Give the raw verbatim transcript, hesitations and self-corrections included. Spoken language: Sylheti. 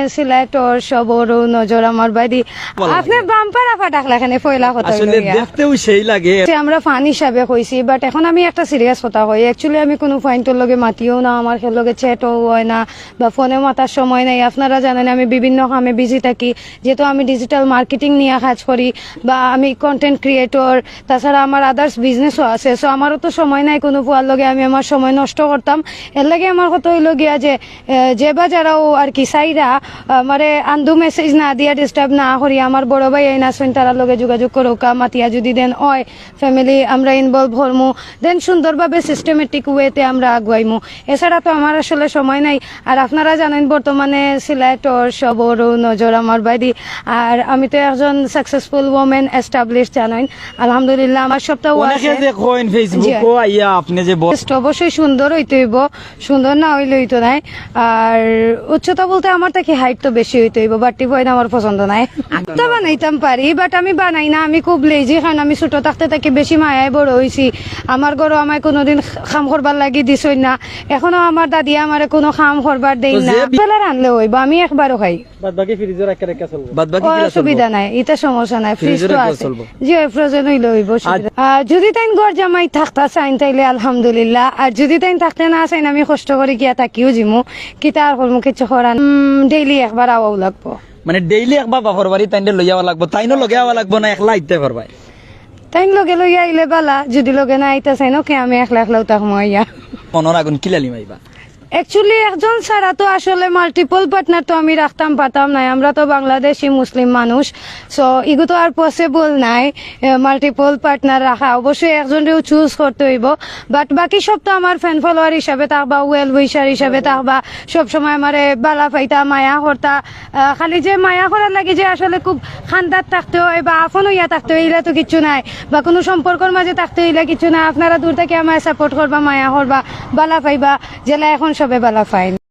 সিলেটর সবরও নজর আমার বাড়ি। বলা আপনি লাগে। বাম্পার আফা ডাকলা এখানে পয়লা কথা আসলে হইলো গিয়া। দেখতেও সেই লাগে। যে আমরা ফান হিসাবে কইছি, but এখন আমি একটা সিরিয়াস কথা কই। Actually আমি কোনো ফাইনতর লগে মাতিও না, আমার কেউ লগে চ্যাটও হয় না, বা ফোনে মাতার সময় নাই। আপনারা জানেন আমি বিভিন্ন কামে বিজি থাকি, যেহেতু আমি ডিজিটাল মার্কেটিং নিয়ে কাজ করি, বা আমি কন্টেন্ট ক্রিয়েটর, তাছাড়া আমার আদার্স বিজনেসও আছে। সো আমারও তো সময় নাই কোনো ফুয়ার লগে আমি আমার সময় নষ্ট করতাম। এর লাগি আমার কথা হইলো গিয়া যে, এ, যে বা যারাও আর কি চাইরা, আমারে আন্দু মেসেজ না দিয়া ডিস্টার্ব না করি, আমার বড় ভাই এই নাসইন তারার লগে যোগাযোগ করুকা, মাতিয়া যদি দেন হয়, ফ্যামিলি আমরা ইনভলভ হরমু, দেন সুন্দরভাবে সিস্টেমেটিক ওয়েতে আমরা আগুয়াইমু। এছাড়া তো আমার আসলে সময় নাই। আর আপনারা জানেন বর্তমানে সিলেটর সবরও নজর আমার বাড়ি। আর আমি তো একজন সাকসেসফুল ওমেন, এস্টাবলিশ জানেন, আলহামদুলিল্লাহ আমার সবটা অনেকে আছে। যে কইন Facebook জি। ও আইয়া আপনি যে বল- Just অবশ্যই সুন্দর হইতে হইব, সুন্দর না হইলে হইতো নাই। আর উচ্চতা বলতে আমার থাকি হাইট তো বেশি হইতে হইব, বাট টিপ হইতে আমার পছন্দ নাই। তো বানাইতাম পারি, বাট আমি বানাই না, আমি খুব লেজি, কারণ আমি ছোট থাকতে থাকি বেশি মায়ায় বড় হইছি। আমার ঘরও আমায় কোনোদিন কাম করবার লাগি দিছই না, এখনো আমার দাদিয়ে আমারে কোনো কাম করবার দেই তো না। যে বি- বেলা রানলে হইব, আমি একবারও খাই। বাদ বাকি ফ্রিজে রাখা রাখা চলবো। বাদ বাকি ও, কিলা চলবো? অসুবিধা নাই, এটা সমস্যা নাই, ফ্রিজ ফ্রিজে তো রাখা আছে। চলবো। জি, ফ্রোজেন হইলে হইব, অসুবিধা। আর যদি তাইন ঘর জামাই থাকতা চাইন তাইলে আলহামদুলিল্লাহ, আর যদি তাইন থাকতে না চাইন আমি কষ্ট করে গিয়া থাকিও জিমু, কিতা আর করমু, কিচ্ছু করার। ডেইলি একবার আওয়াও লাগবো। মানে ডেইলি একবার বাপর বাড়ি তাইনরে লইয়া আওয়া লাগবো, তাইনও লগে আওয়া লাগবো না, একলা আইতে পারবায়? তাইন লগে লইয়া আইলে বালা, যদি লগে না আইতা চাইন ওকে আমি একলা একলাও থাকমু আইয়া। মনর আগুন কিলা নিবাইবা? Actually একজন ছাড়া তো আসলে মাল্টিপল পার্টনার তো আমি রাখতাম পারতাম নাই। আমরা তো বাংলাদেশি মুসলিম মানুষ, সো ইগু তো আর পসিবল নাই মাল্টিপল পার্টনার রাখা। অবশ্যই একজনরেও চুজ করতে হইব, বাট বাকি সব তো আমার ফ্যান ফলোয়ার হিসাবে থাকবা, ওয়েল উইশার হিসাবে থাকবা, সব সময় আমারে বালা পাইতা, মায়া করতা। আহ, খালি যে মায়া করার লাগি যে আসলে খুব খান্দাত থাকতে হয় বা আফন হইয়া থাকতে হয়, ইলা তো কিচ্ছু নাই, বা কোনো সম্পর্কর মাঝে থাকতে হইলে কিচ্ছু নাই। আপনারা দূর থাকি আমায় সাপোর্ট করবা, মায়া করবা, বালা পাইবা, যেলা এখন সবে বালা পাইন।